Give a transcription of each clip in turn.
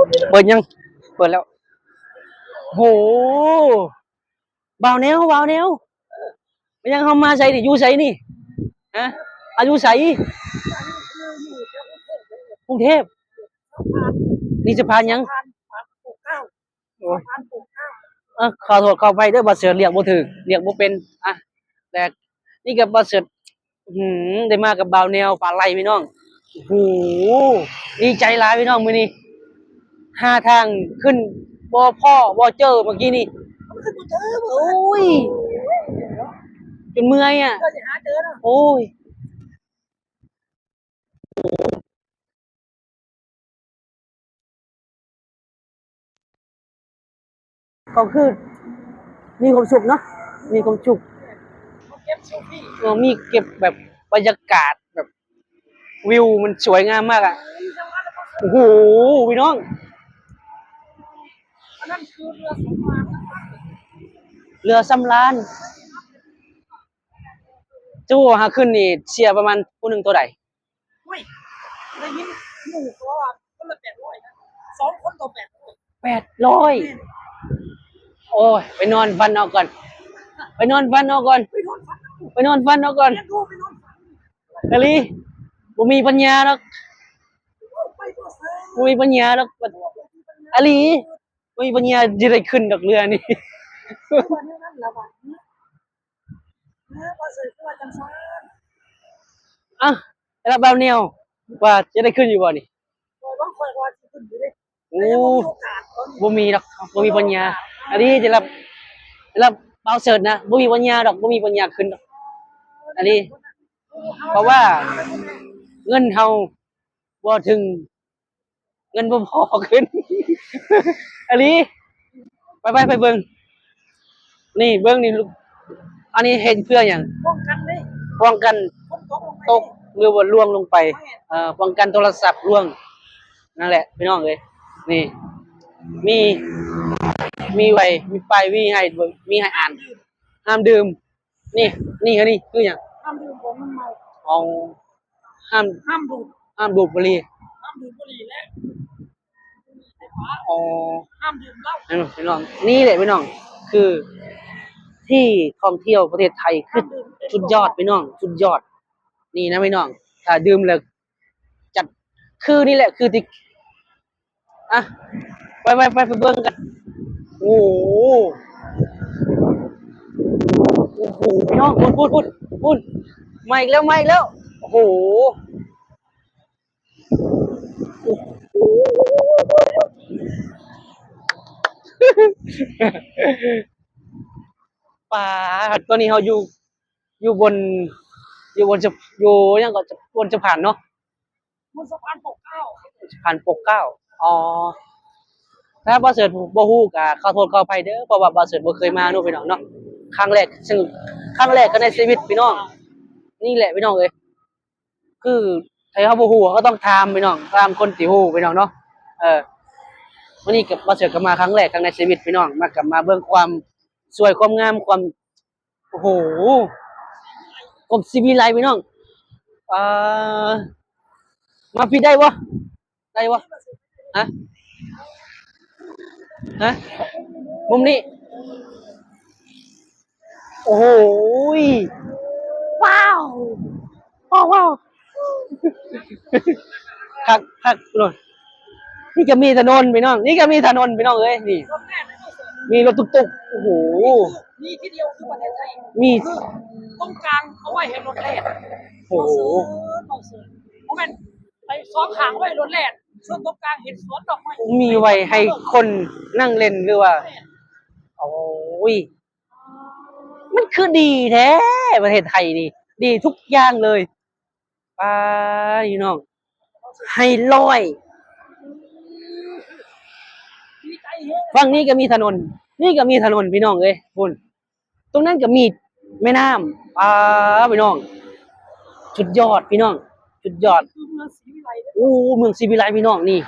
ເປີດຍັງ? ເປີດແລ້ວ. ໂຫ ບ່າວແນວ ບ່າວແນວ ເປັນຫຍັງເຮົາມາໃສນີ້? ຢູ່ໃສນີ້? ຮະ? ອາ ຢູ່ໃສ? ກຸງເທບ. ນີ້ສະພານຫຍັງ? ໂອ້ຍ ເອີ ຂໍໂທດຂໍອະໄພເດີ ບ່າວເສີດລຽກບໍ່ຖືກ ລຽກບໍ່ເປັນ. ອ່ະ ແລະ ນີ້ກໍບ່າວເສີດ ອື ໄດ້ມາກັບບ່າວແນວປາໄລພີ່ນ້ອງ. ໂອ້ໂຫ ດີໃຈຫຼາຍພີ່ນ້ອງ ມື້ນີ້ຫາທາງຂຶ້ນບໍ່ພໍ້ບໍ່ເຈີ ເມື່ອກີ້ນີ້. ໂອ້ຍ ຈົນເມື່ອຍອະ. ໂອ້ຍ ກໍຄືມີຄວາມສຸກເນາະ ມີຄວາມສຸກ. ເອີ ມີເກັບແບບບັນຍາກາດ ແບບວິວມັນສວຍງາມມາກອະ. ໂອ້ໂຫ ພີ່ນ້ອງ ອັນນັ້ນຄືເຮືອສຳລານ ເຮືອສຳລານ. ໂອ້ ຫາຂຶ້ນນີ້ເສຍປະມານຜູ້ໜຶ່ງເທົ່າໃດ? ໂອ້ຍ ໄດ້ຍິນໝູ່ເຂົາວ່າຄົນລະແປດຮ້ອຍນະ ສອງຄົນກໍແປດຮ້ອຍ. ແປດຮ້ອຍ? ແມ່ນ. ໂອ້ຍ ໄປນອນຝັນເອົາກ່ອນ ໄປນອນຝັນເອົາກ່ອນ ໄປນອນຝັນເອົາ ໄປນອນຝັນເອົາກ່ອນ. ແມ່ນ ໂທໄປນອນຝັນ ອີ່ຫຼີ ບໍ່ມີປັນຍາດອກ ບໍ່ມີປັນຍາດອກ ອີ່ຫຼີ ບໍ່ມີປັນຍາຈະໄດ້ຂຶ້ນດອກເຮືອນີ້. ອ່ະ ແລ້ວບ່າວແນວວ່າຈະໄດ້ຂຶ້ນຢູ່ບໍ່ນີ້? ໂອ້ ບໍ່ມີດອກ ບໍ່ມີປັນຍາ. ອັນນີ້ຈະລັບ ຈະລັບບ່າວເສີດນະ ບໍ່ມີປັນຍາດອກ ບໍ່ມີປັນຍາຂຶ້ນດອກ ອັນນີ້ ເພາະວ່າເງິນເຮົາບໍ່ເຖິງ ເງິນບໍ່ພໍຂຶ້ນ ອີ່ຫຼີ. ໄປໆ ໄປເບິ່ງ ນີ້ເບິ່ງນີ້ ອັນນີ້ເຮັດເພື່ອຫຍັງ? ປ້ອງກັນເດ້ ປ້ອງກັນ ຝົນຕົກລົງໄປ ຕົກ ຫຼືວ່າລ່ວງລົງໄປ. ແມ່ນ ເອີ ປ້ອງກັນໂທລະສັບລ່ວງ. ນັ້ນແຫຼະພີ່ນ້ອງເອີຍ ນີ້ ມີ ມີໄວ້ ມີປ້າຍ ມີໃຫ້ເບິ່ງ ມີໃຫ້ອ່ານ ຫ້າມດື່ມ ຫ້າມດື່ມ. ນີ້ ນີ້ ອັນນີ້ຄືຫຍັງ? ຫ້າມດື່ມຂອງມຶນເມົາ. ອໍ ຫ້າມ ຫ້າມດູດ ຫ້າມດູດບຸຫຼີ່ ຫ້າມດູດບຸຫຼີ່ແລະ ອໍ ຫ້າມດື່ມເຫຼົ້າ. ພີ່ນ້ອງ ນີ້ແຫຼະພີ່ນ້ອງ ຄືທີ່ທ່ອງທ່ຽວປະເທດໄທ ຄືສຸດຍອດພີ່ນ້ອງ ສຸດຍອດ. ນີ້ນະພີ່ນ້ອງ ຖ້າດື່ມແລ້ວຈັດ ຄືນີ້ແຫຼະ ຄືທີ່ ອ່ະ ໄປໆ ໄປ ໄປເບິ່ງກັນ. ໂອ້ໂຫ ໂອ້ໂຫ ພີ່ນ້ອງ ພຸ້ນ ພຸ້ນ ພຸ້ນ ພຸ້ນ ມາອີກແລ້ວ ມາອີກແລ້ວ. ໂອ້ໂຫ ປາດ ຕອນນີ້ເຮົາຢູ່ ຢູ່ບົນ ຢູ່ບົນສະ ຢູ່ຫຍັງກໍ ບົນສະພານເນາະ ບົນສະພານປົກເກົ້າ ສະພານປົກເກົ້າ. ອໍ ຖ້າບ່າວເສີດບໍ່ຮູ້ກໍຂໍໂທດຂໍອະໄພເດີ ເພາະວ່າບ່າວເສີດບໍ່ເຄີຍມາເນາະ ພີ່ນ້ອງເນາະ ຄັ້ງແລກ ຊຶ່ງຄັ້ງແລກກໍໃນຊີວິດພີ່ນ້ອງ. ນີ້ແຫຼະພີ່ນ້ອງເອີຍ ຄືຖ້າເຮົາບໍ່ຮູ້ເຮົາກໍຕ້ອງຖາມພີ່ນ້ອງ ຖາມຄົນທີ່ຮູ້ພີ່ນ້ອງເນາະ. ເອີ ມື້ນີ້ກໍ ບ່າວເສີດກໍມາຄັ້ງແລກ ຄັ້ງໃນຊີວິດພີ່ນ້ອງ ມາ ກໍມາເບິ່ງຄວາມສວຍຄວາມງາມ ຄວາມ ໂອ້ໂຫ ກົບສີວິໄລພີ່ນ້ອງ. ອ່າ ມາພີ້ໄດ້ບໍ່? ໄດ້ບໍ່? ຮະ? ຮະ? ມຸມນີ້? ໂອ້ໂຫ ວ້າວ ວ້າວ ວ້າວ ຄັກ ຄັກໂລດ. ນີ້ກໍມີຖະໜົນພີ່ນ້ອງ ນີ້ກໍມີຖະໜົນພີ່ນ້ອງເອີຍ ນີ້ມີລົດຕຸກໆ. ໂອ້ໂຫ ມີທີ່ດຽວຄືປະເທດໄທ ມີ ຄືຕົງກາງເອົາໄວ້ໃຫ້ລົດແລ່ນ. ໂອ້ໂຫ ບໍ່ແມ່ນ ໄປສອງຂ້າງໄວ້ລົດແລ່ນ ສ່ວນຕົງກາງເຮັດສວນດອກໄມ້ ມີໄວ້ໃຫ້ຄົນນັ່ງເຫຼັ້ນ ຫຼືວ່າ ໂອ້ຍ ມັນຄືດີແທ້ ປະເທດໄທນີ້ ດີທຸກຢ່າງເລີຍ. ປ້າ ພີ່ນ້ອງ ໃຫ້ຮ້ອຍ. ຝັ່ງນີ້ກໍມີຖະໜົນ ນີ້ກໍມີຖະໜົນພີ່ນ້ອງເອີຍ ພຸ້ນ ຕົງນັ້ນກໍມີແມ່ນ້ຳ. ປ້າ ພີ່ນ້ອງ ສຸດຍອດພີ່ນ້ອງ ສຸດຍອດ. ໂອ້ ເມືອງສີວິໄລພີ່ນ້ອງ ນີ້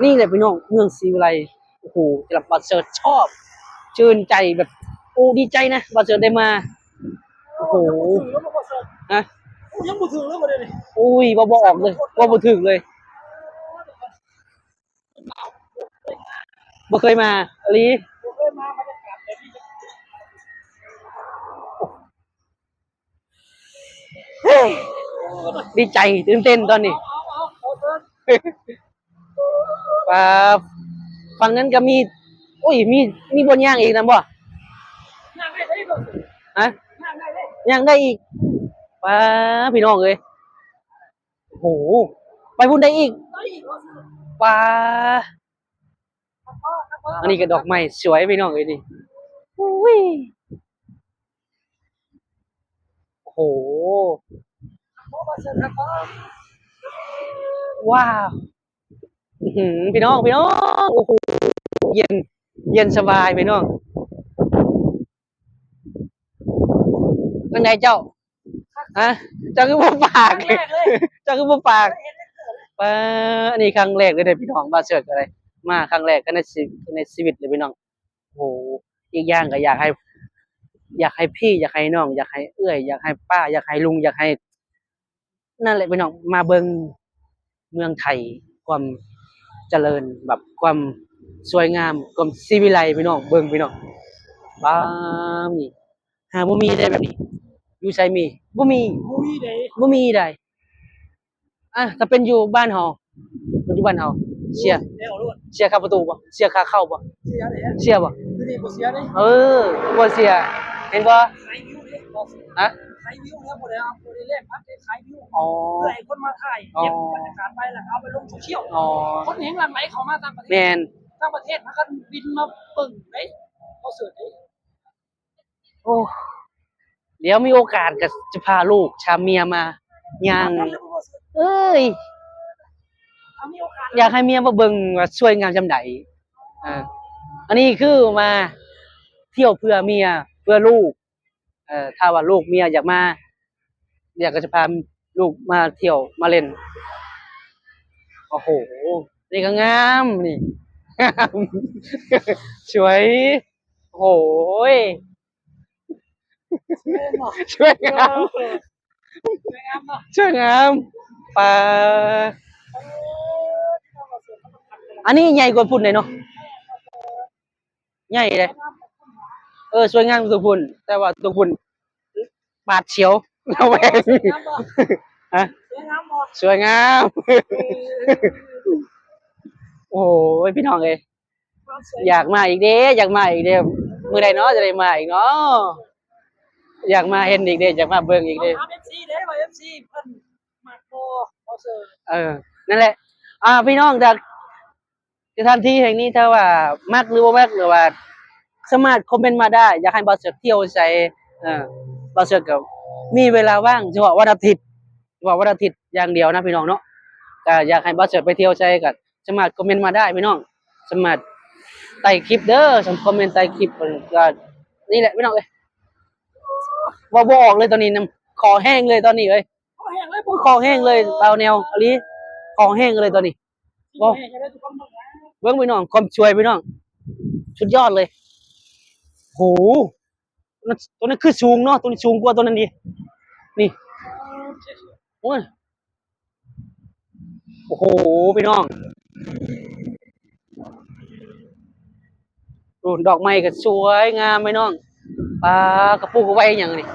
ນີ້ແຫຼະພີ່ນ້ອງ ເມືອງສີວິໄລ. ໂອ້ໂຫ ສຳລັບບ່າວເສີດ ຊອບ ຊື່ນໃຈແບບ ໂອ້ ດີໃຈນະ ບ່າວເສີດໄດ້ມາ. ໂອ້ໂຫ ຮະ? ໂອ້ ຍັງບໍ່ຖືກເລີຍບໍ່ໄດ້ນີ້ ໂອ້ຍ ເວົ້າບໍ່ອອກເລີຍ ເວົ້າບໍ່ຖືກເລີຍ. ບໍ່ເຄີຍມາອີ່ຫຼີ. ບໍ່ເຄີຍມາ ບັນຍາກາດແບບນີ້ ເຮີ້ຍ ດີໃຈ ຕື່ນເຕັ້ນຕອນນີ້. ເອົາ ເອົາ ເອົາ ເຊີນ. ປາ ຝັ່ງນັ້ນກໍມີ ໂອ້ຍ ມີ ມີບ່ອນຍ່າງອີກນຳບໍ່? ຍ່າງໄດ້ ໄດ້ບໍ່? ຮະ? ຍ່າງໄດ້ ໄດ້ ຍ່າງໄດ້ອີກ. ປາ ພີ່ນ້ອງເອີຍ ໂອ້ໂຫ ໄປພຸ້ນໄດ້ອີກ. ໄດ້ອີກ ປາ ອັນນີ້ກໍດອກໄມ້ສວຍ ພີ່ນ້ອງເອີຍນີ້. ໂອ້ຍ ໂອ້ໂຫ ວ້າວ ອື້ຫື ພີ່ນ້ອງ ພີ່ນ້ອງ ໂອ້ໂຫ ເຢັນ ເຢັນສະບາຍ ພີ່ນ້ອງ. ຈັ່ງໃດເຈົ້າ? ຮະ? ເຈົ້າຄືບໍ່ປາກ? ຄັ້ງແລກເລີຍ ເຈົ້າຄືບໍ່ປາກ? ບໍ່ເຫັນຈັກເທື່ອເລີຍ. ປາ ອັນນີ້ຄັ້ງແລກເລີຍເດ້ພີ່ນ້ອງ ບ່າວເສີກກໍໄດ້ມາຄັ້ງແລກໃນຊີ ໃນຊີວິດເລີຍພີ່ນ້ອງ. ໂອ້ໂຫ ອີກຢ່າງກໍຢາກໃຫ້ ຢາກໃຫ້ພີ່ ຢາກໃຫ້ນ້ອງ ຢາກໃຫ້ເອື້ອຍ ຢາກໃຫ້ປ້າ ຢາກໃຫ້ລຸງ ຢາກໃຫ້ ນັ້ນແຫຼະພີ່ນ້ອງ ມາເບິ່ງເມືອງໄທ ຄວາມຈະເລີນ ແບບຄວາມສວຍງາມ ຄວາມສີວິໄລ ພີ່ນ້ອງ ເບິ່ງພີ່ນ້ອງ. ປາ ນີ້ຫາບໍ່ມີໄດ໋ແບບນີ້ ຢູ່ໃສມີ? ບໍ່ມີ ບໍ່ມີໃດ໋ ບໍ່ມີໃດ໋. ອ່າ ຖ້າເປັນຢູ່ບ້ານເຮົາ ປັດຈຸບັນເຮົາ ເສຍ ເສຍຄ່າປະຕູບໍ່? ເສຍຄ່າເຂົ້າບໍ່? ເສຍເດ້ ເສຍບໍ່? ຢູ່ນີ້ບໍ່ເສຍເດ້. ເອີ ບໍ່ເສຍ ເຫັນບໍ່? ຂາຍວິວເດ້ ຮະ? ຂາຍວິວແລ້ວບໍ່ໄດ້ ບໍ່ໄດ້ແລກບັດເດ້ ຂາຍວິວ. ອໍ ເພື່ອໃຫ້ຄົນມາຖ່າຍ ອໍ ເກັບບັນຍາກາດໄວ້ ແລ້ວກໍເອົາໄປລົງໂຊຊຽວ. ອໍ ຄົນແຮ່ງຫຼັ່ງໄຫຼເຂົ້າມາຕ່າງປະເທດ ແມ່ນ ຕ່າງປະເທດພາກັນບິນມາເບິ່ງເດ້ ເຂົາເສີດເດ້. ໂອ້ ດຽວມີໂອກາດກໍຈະພາລູກ ພາເມຍມາຍ່າງ ເອີຍ ຢາກໃຫ້ເມຍມາເບິ່ງວ່າສວຍງາມສ່ຳໃດ. ເອີ ອັນນີ້ຄືມາທ່ຽວເພື່ອເມຍ ເພື່ອລູກ. ເອີ ຖ້າວ່າລູກເມຍຢາກມາ ດຽວກໍຈະພາລູກມາທ່ຽວມາເຫຼັ້ນ. ໂອ້ໂຫ ນີ້ກໍງາມ ນີ້ ງາມ ສວຍ. ໂອ້ຍ ສວຍງາມ ສວຍງາມ ສວຍງາມ ປາ ອັນນີ້ໃຫຍ່ກວ່າພຸ້ນເດ້ເນາະ ໃຫຍ່ເດ້. ເອີ ສວຍງາມກວ່າຕົວພຸ້ນ ແຕ່ວ່າຕົວພຸ້ນບາດສຽວ ລະແວງ. ຮະ? ສວຍງາມ ໂອ້ຍ ພີ່ນ້ອງເອີຍ ຢາກມາອີກເດ້ ຢາກມາອີກເດ້. ມື້ໃດເນາະຈະໄດ້ມາອີກເນາະ? ຢາກມາເຫັນອີກເດ້ ຢາກມາເບິ່ງອີກເດ້. ເອີ ນັ້ນແຫຼະ ອ່າ ພີ່ນ້ອງຈາກສະຖານທີ່ແຫ່ງນີ້ ຖ້າວ່າມັກ ຫຼື ບໍ່ມັກ ຫຼືວ່າສາມາດຄອມເມັນມາໄດ້ ຢາກໃຫ້ບ່າວເສິກທ່ຽວໃສ. ເອີ ບ່າວເສິກກໍມີເວລາວ່າງສະເພາະວັນອາທິດ ສະເພາະວັນອາທິດຢ່າງດຽວນະ ພີ່ນ້ອງເນາະ. ກໍຢາກໃຫ້ບ່າວເສິກໄປທ່ຽວໃສກໍ ສາມາດຄອມເມັນມາໄດ້ພີ່ນ້ອງ ສາມາດໃຕ້ຄລິບເດີ ຄອມເມັນໃຕ້ຄລິບ. ກໍນີ້ແຫຼະພີ່ນ້ອງເອີຍ ເວົ້າບໍ່ອອກເລີຍຕອນນີ້ນຳ ຂໍແຮງເລີຍຕອນນີ້ເອີຍ ຂໍແຮງເລີຍ ບ່າວແນວອີ່ຫຼີ ຂໍແຮງເລີຍຕອນນີ້. ເບິ່ງພີ່ນ້ອງ ຄວາມສວຍພີ່ນ້ອງ ສຸດຍອດເລີຍ. ໂຫ ຕົວນັ້ນ ຕົວນັ້ນຄືສູງເນາະ ຕົວນີ້ສູງກວ່າຕົວນັ້ນອີກ ນີ້ ໂອ້ຍ. ໂອ້ໂຫ ພີ່ນ້ອງ ໂອ້ ດອກໄມ້ກໍສວຍງາມພີ່ນ້ອງ. ປາ ກະປູກໄວ້ຫຍັງນີ້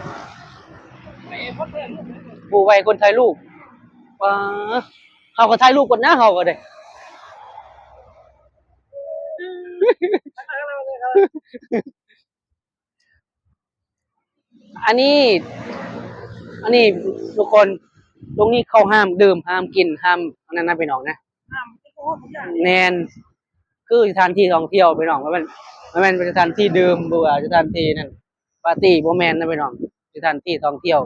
ປູກໄວ້ຄົນຖ່າຍຮູບ. ປາ ເຮົາກໍຖ່າຍຮູບກ່ອນນະ ເຮົາກໍໄດ້. ອັນນີ້ ອັນນີ້ທຸກຄົນ ຕົງນີ້ເຂົາຫ້າມດື່ມ ຫ້າມກິນ ຫ້າມອັນນັ້ນນະພີ່ນ້ອງນະ. ຫ້າມແອລກໍຮອລທຸກຢ່າງ. ແມ່ນ ຄືສະຖານທີ່ທ່ອງທ່ຽວພີ່ນ້ອງ ມັນ ມັນແມ່ນເປັນສະຖານທີ່ດື່ມ ຫຼືວ່າສະຖານທີ່ນັ້ນປາຕີ້ ບໍ່ແມ່ນນະພີ່ນ້ອງ. ສະຖານທີ່ທ່ອງທ່ຽວ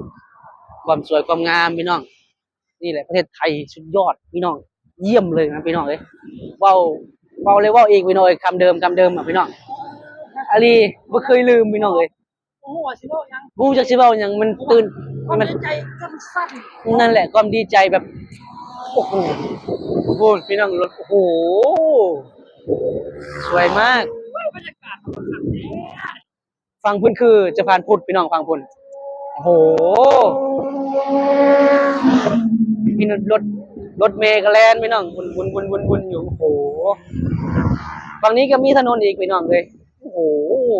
ຄວາມສວຍຄວາມງາມພີ່ນ້ອງ. ນີ້ແຫຼະປະເທດໄທ ສຸດຍອດພີ່ນ້ອງ ຢ້ຽມເລີຍນະພີ່ນ້ອງເອີຍ. ເວົ້າ ເວົ້າແລ້ວເວົ້າອີກພີ່ນ້ອງເອີຍ ຄຳເດີມ ຄຳເດີມພີ່ນ້ອງ ອີ່ຫຼີ ບໍ່ເຄີຍລືມພີ່ນ້ອງເອີຍ. ບໍ່ຮູ້ວ່າຊິເວົ້າຫຍັງ ບໍ່ຮູ້ຈັກຊິເວົ້າຫຍັງ ມັນຕື່ນ ຄວາມ ມັນ ໃນໃຈຈົນສັ່ນ. ນັ້ນແຫຼະ ຄວາມດີໃຈແບບ ໂອ້ໂຫ ໂອ້ໂຫ ພີ່ນ້ອງ ລົດ ໂອ້ໂຫ ສວຍມາກ. ໂອ້ຍ ບັນຍາກາດມັນຄັກແທ້. ຝັ່ງພຸ້ນຄືສະພານພຸດພີ່ນ້ອງ ຝັ່ງພຸ້ນ ໂອ້ໂຫ ມີລົດ ລົດແມ່ກໍແລ່ນພີ່ນ້ອງ ວຸ່ນໆໆໆຢູ່. ໂອ້ໂຫ ຝັ່ງນີ້ກໍມີຖະໜົນອີກພີ່ນ້ອງເອີຍ. ໂອ້ໂຫ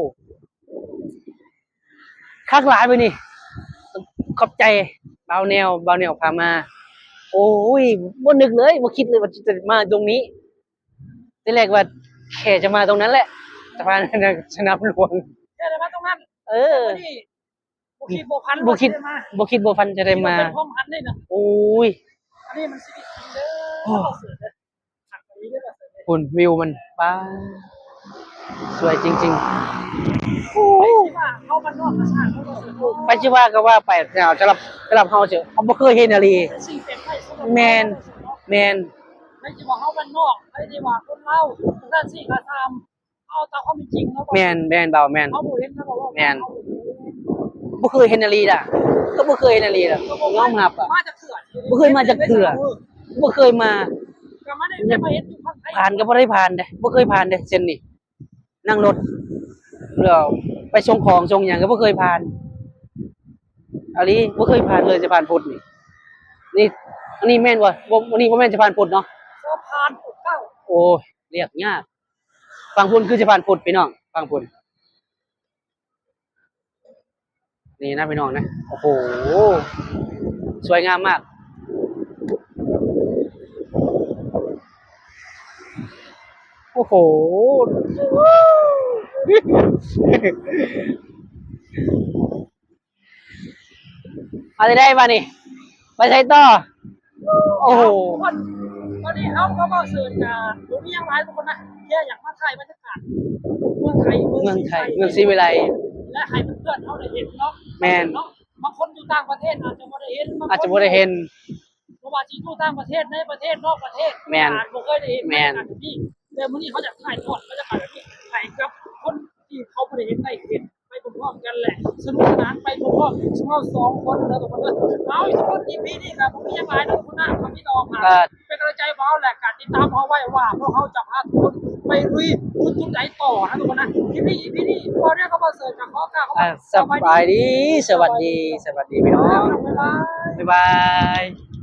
ຄັກຫຼາຍມື້ນີ້ ຂອບໃຈບ່າວແນວ ບ່າວແນວພາມາ. ໂອ້ຍ ບໍ່ນຶກເລີຍ ບໍ່ຄິດເລີຍວ່າຈະມາຕົງນີ້. ທີແລກວ່າແຄ່ຈະມາຕົງນັ້ນແຫຼະ ສະພານ ສະໜາມຫຼວງ ແຄ່ຈະມາຕົງນັ້ນ. ເອີ ບໍ່ຄິດບໍ່ຝັນ ບໍ່ຄິດ ບໍ່ຄິດບໍ່ຝັນຈະໄດ້ມາ. ໂອ້ຍ ອັນນີ້ມັນຊີວິດຈິງເດີ ໂອ້ ຄັກອີ່ຫຼີເດີ. ພຸ້ນວິວມັນ ປາ ສວຍຈິງໆ. ໂອ້ ໄປຊິວ່າກໍວ່າໄປ ແຕ່ສຳລັບ ສຳລັບເຮົາເຈົ້າ ເຮົາບໍ່ເຄີຍເຫັນອີ່ຫຼີ. ແມ່ນ ແມ່ນ ໃຜຊິວ່າເຮົາບ້ານນອກ ໃຜຊິວ່າຄົນລາວ ຊັ້ນຊີ້ກໍຊ່າງ ເອົາຕາມຄວາມເປັນຈິງເນາະ. ແມ່ນ ແມ່ນ ບ່າວ ແມ່ນ ເຮົາບໍ່ເຫັນນະ ແມ່ນ ບໍ່ເຄີຍເຫັນອີ່ຫຼີດາ ກໍບໍ່ເຄີຍເຫັນອີ່ຫຼີດາ ຍອມຮັບ ມາຈັກເທື່ອ ບໍ່ເຄີຍມາຈັກເທື່ອ ບໍ່ເຄີຍມາ ກໍມາໄດ້ ແຕ່ມາເຫັນຢູ່ຝັ່ງໄທ ຜ່ານກໍບໍ່ໄດ້ຜ່ານເດ້ ບໍ່ເຄີຍຜ່ານເດ້ເສັ້ນນີ້. ນັ່ງລົດ ແລ້ວໄປສົ່ງຂອງສົ່ງຫຍັງກໍບໍ່ເຄີຍຜ່ານອີ່ຫຼີ ບໍ່ເຄີຍຜ່ານເລີຍສະພານພຸດນີ້. ນີ້ ອັນນີ້ແມ່ນບໍ່? ບໍ່ ອັນນີ້ບໍ່ແມ່ນສະພານພຸດເນາະ ສະພານພຸດເກົ່າ. ໂອ້ຍ ລຽກຍາກ ຝັ່ງພຸ້ນຄືສະພານພຸດພີ່ນ້ອງ ຝັ່ງພຸ້ນ. ນີ້ນະພີ່ນ້ອງນະ ໂອ້ໂຫ ສວຍງາມມາກ ໂອ້ໂຫ. ເອົາແນວໃດບາດນີ້ ໄປໃສຕໍ່? ໂອ້ໂຫ ທຸກຄົນ ຕອນນີ້ເຮົາກັບບ່າວເສີນກະບໍ່ມີຫຍັງຫຼາຍທຸກຄົນນະ ແຄ່ຢາກມາຖ່າຍບັນຍາກາດເມືອງໄທ ເມືອງໄທ ເມືອງສີວິໄລ ແລະໃຫ້ເພື່ອນໆເຮົາໄດ້ເຫັນເນາະ. ແມ່ນ ເນາະ ບາງຄົນຢູ່ຕ່າງປະເທດອາດຈະບໍ່ໄດ້ເຫັນ ອາດຈະບໍ່ໄດ້ເຫັນ ບໍ່ວ່າຊິຢູ່ຕ່າງປະເທດ ໃນປະເທດ ນອກປະເທດ ແມ່ນ ອາດບໍ່ເຄີຍໄດ້ເຫັນ ແມ່ນ ແຕ່ມື້ນີ້ເຮົາຢາກຖ່າຍທອດບັນຍາກາດແບບນີ້ໃຫ້ກັບຄົນທີ່ເຂົາບໍ່ໄດ້ເຫັນ ໄດ້ເຫັນ ໄປພ້ອມໆກັນ ແລະ ສະໜຸກສະໜານໄປພ້ອມໆ ຊຸມເຮົາສອງຄົນເດີທຸກຄົນເດີ. ເອົາ ທຸກຄົນ ອີພີນີ້ກໍບໍ່ມີຫຍັງຫຼາຍເນາະ ທຸກຄົນນະ ກໍມີແຕ່ວ່າຝາກເປັນກຳລັງໃຈພວກເຮົາ ແລະ ກໍຕິດຕາມເຮົາໄວ້ວ່າພວກເຮົາຈະພາທຸກຄົນໄປລຸຍຈຸດໃດຕໍ່ນະທຸກຄົນນະ. ຄລິບນີ້ ອີພີນີ້ ບ່າວເດືອນກັບບ່າວເສີນກໍຂໍກ່າວຄຳວ່າ ສະບາຍດີ ສະຫວັດດີ ສະຫວັດດີພີ່ນ້ອງ ບາຍບາຍ ບາຍບາຍ.